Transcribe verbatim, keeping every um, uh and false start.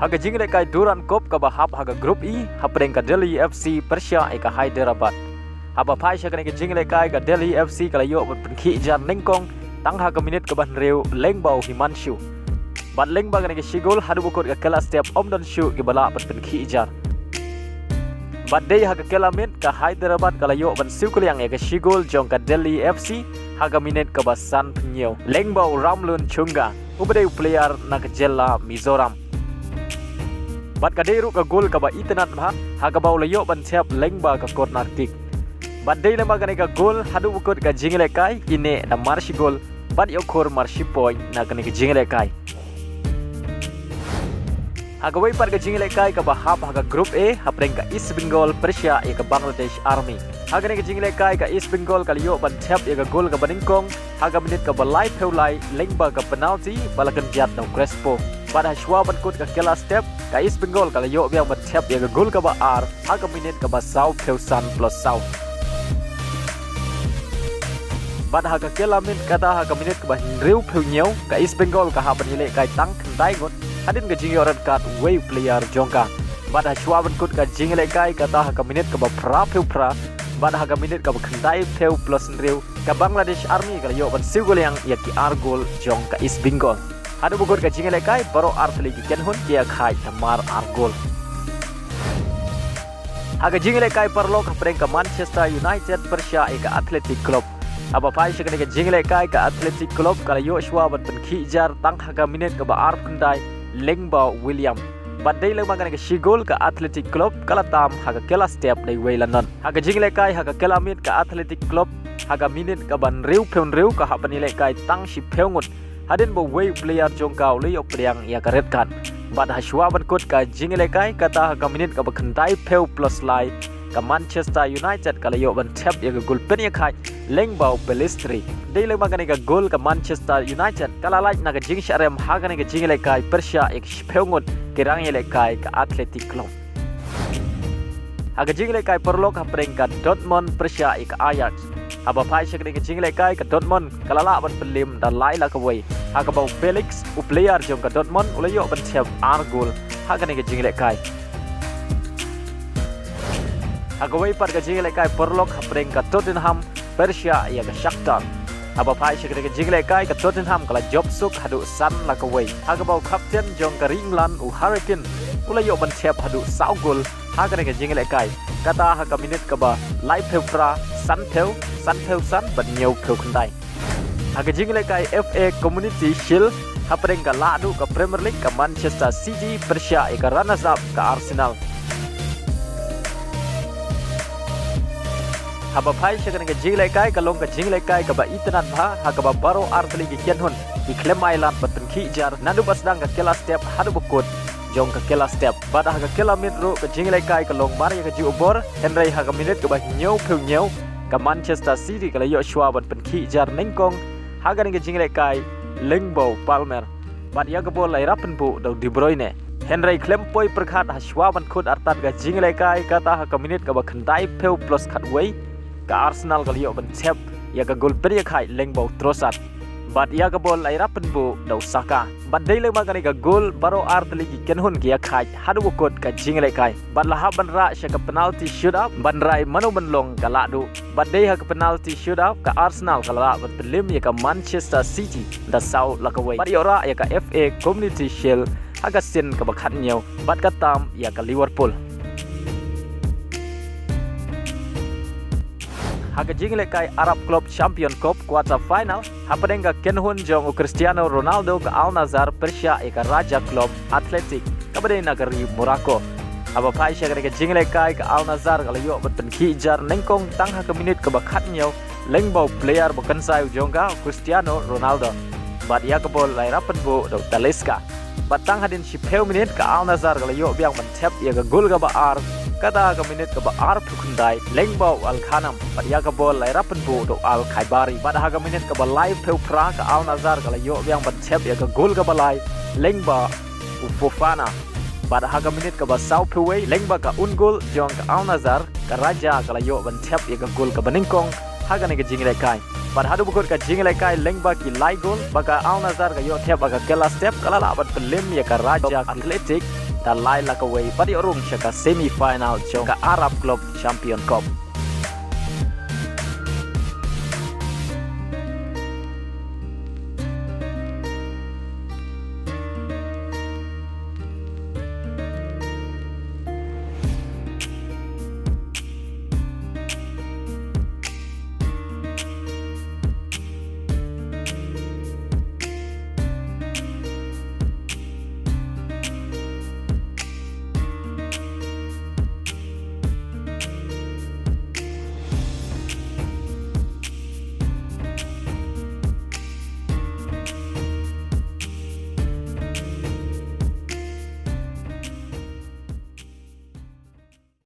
Ha ka jingïalehkai Durand Cup kaba hap ha ka Group E, hapdeng ka Delhi F C pyrshah ïa ka Hyderabad. Haba phai sha kane ka jingïalehkai, ka Delhi F C ka la ïoh ban pynkhih jar nyngkong tang ha ka minit kaba hynriew lyngba u Himanshu. Bad lyngba kane ka shi gol haduh ba kut ka kylla step ym don shuh kiba lah ban pynkhih jar. Bad dei ha ka kylla miet ka Hyderabad ka la ïoh ban siew kylliang ïa ka shi gol jong ka Delhi F C ha ka minit kaba sanphew hynñiew lyngba u Ramlun Chunga, uba dei u player na ka jylla Mizoram. Bad ka dei ruh ka gol kaba itynnad bha, ha kaba u la ïoh ban thep lyngba ka corner kick. Bad dei lyngba kane ka gol haduh ba kut ka jingïalehkai ki neh da mar shi gol bad ïoh khur mar shi point na kane ka jingïalehkai. Ha kawei pat ka jingïalehkai kaba hap ha ka Group A, hapdeng ka East Bengal pyrshah ïa ka Bangladesh Army. Ha kane ka jingïalehkai ka East Bengal ka la ïoh ban thep ïa ka gol kaba nyngkong ha ka minit kaba laiphew lai lyngba ka penalty ba la kynjat da u Crespo. Bad ha shuwa ban kut ka kylla step, ka East Bengal ka la ïoh biang ban thep ïa ka gol kaba ar ha ka minit kaba sawphew san plus saw. Bad ha ka kylla miet kata ha ka minit kaba hynriewphew hynñiew, ka East Bengal ka hap ban ïalehkai tang khyndai ngut hadien ka jingïoh red card uwei u player jong ka. Bad ha shuwa ban kut ka jingïalehkai kata ha ka minit kaba phraphew phra bad ha ka minit kaba khyndaiphew plus hynriew, ka Bangladesh Army ka la ïoh ban siew kylliang ïa ki ar gol jong ka East Bengal. Haduh ba kut ka jingïalehkai baroh artylli ki kynhun ki ïakhaid da mar ar gol. Ha ka jingïalehkai paralok, hapdeng ka Manchester United pyrshah ïa ka Athletic Club. Haba phai sha kane ka jingïalehkai, ka Athletic Club ka la ïoh shuwa ban pynkhih jar tang ha ka minit kaba arphew khyndai lyngba u William. Bad dei lyngba kane ka shi gol ka Athletic Club ka la tam ha ka kylla step da iwei la not. Ha ka jingïalehkai ha ka kylla miet ka Athletic Club, ha ka minit kaba hynriewphew hynriew ka hap ban ïalehkai tang shiphew ngut hadien ba uwei u player jong ka u la ïoh pdiang ïa ka red card. Bad ha shuwa ban kut ka jingïalehkai kata ha ka minit kaba khyndaiphew plus lai, ka Manchester United ka la ïoh ban thep ïa ka gol pynïakhaid lyngba u Pellistri. Dei lyngba kane ka gol ka Manchester United ka la lait na ka jingshah rem ha kane ka jingïalehkai pyrshah ïa ka shiphew ngut ki rangïalehkai ka Athletic Club. Ha ka jingïalehkai paralok, hapdeng ka Dortmund pyrshah ïa ka Ajax. Haba phai sha kane ka jingïalehkai, ka Dortmund ka la lah ban pynliem da lai la kawei, ha kaba u Felix, u player jong ka Dortmund, u la ïoh ban thep ar gol ha kane ka jingïalehkai. Ha kawei pat ka jingïalehkai paralok, hapdeng ka Tottenham pyrshah ïa ka Shakhtar. Haba phai sha kane ka jingïalehkai, ka Tottenham ka la jop suk haduh san la kawei, ha kaba u kapten jong ka ri England, u Harry Kane, u la ïoh ban thep haduh saw gol ha kane ka jingïalehkai, kata ha ka minit kaba laiphew phra, sanphew, sanphew san bad hynñiewphew khyndai. Ha ka jingïalehkai F A Community Shield, hapdeng ka lahduh ka Premier League, ka Manchester City pyrshah ïa ka runners up ka Arsenal. Haba phai sha kane ka jingïalehkai, ka long ka jingïalehkai kaba itynnad bha, ha kaba baroh artylli ki kynhun ki khlem ailad ban pynkhih jar naduh ba sdang ka kylla step haduh ba kut jong ka kylla step. Bad ha ka kylla miet ruh ka jingïalehkai ka long mar ïa ka juh bor, hynrei ha ka minit kaba hynñiewphew hynñiew, ka Manchester City ka la ïoh shuwa ban pynkhih jar nyngkong ha kane ka jingïalehkai lyngba u Palmer. Bad ïa ka bol la ïarap pynbuh da u De Bruyne. Hynrei khlem poi pyrkhat, ha shuwa ban kut artat ka jingïalehkai, kata ha ka minit kaba khyndaiphew plus khatwei, ka Arsenal ka la ïoh ban thep ïa ka gol pynïakhaid lyngba u Trossard. Bad ïa ka bol la ïarap pynbuh da u Saka. Bad dei lyngba kane ka gol baroh artylli ki kynhun ki ïakhaid haduh ba kut ka jingïalehkai. Bad la hap ban rah sha ka penalty shootout ban rai mano ban long ka lahduh. Bad dei ha ka penalty shootout, ka Arsenal ka la lah ban pynliem ïa ka Manchester City da saw la kawei bad ïoh rah ïa ka F A Community Shield ha ka sien kaba khathynñiew bad ka tam ïa ka Liverpool. Ha ka jingïalehkai Arab Club Champion Cup quarter final, hapdeng ka kynhun jong u Cristiano Ronaldo, ka Al Nassr pyrshah ïa ka Raja Club Athletic kaba dei na ka ri Morocco. Haba phai sha kane ka jingïalehkai, ka Al Nassr ka la ïoh ban pynkhih jar nyngkong tang ha ka minit kaba khathynñiew lyngba u player ba kynsai u jong ka, u Cristiano Ronaldo. Bad ïa ka bol la ïarap pynbuh da u Talisca. Bad tang hadien shiphew minit, ka Al Nassr ka la ïoh biang ban thep ïa ka gol kaba ar, kata ha ka minit kaba arphew khyndai lyngba u Al Ghanem. Bad ïa ka bol la ïarap pynbuh da u Al Khaibari. Bad ha ka minit kaba laiphew phra, ka Al Nassr ka la ïoh biang ban thep ïa ka gol kaba lai lyngba u Fofana. Bad ha ka minit kaba sawphew wei, lyngba ka own goal jong ka Al Nassr, ka Raja ka la ïoh ban thep ïa ka gol kaba nyngkong ha kane ka jingïalehkai. Bad haduh ba kut ka jingïalehkai lyngba ki lai gol ba ka Al Nassr ka ïoh thep ha ka kylla step, ka la lah ban pynliem ïa ka Raja Athletic da lai la kawei bad ïoh rung sha ka semi final jong ka Arab Club Champion Cup.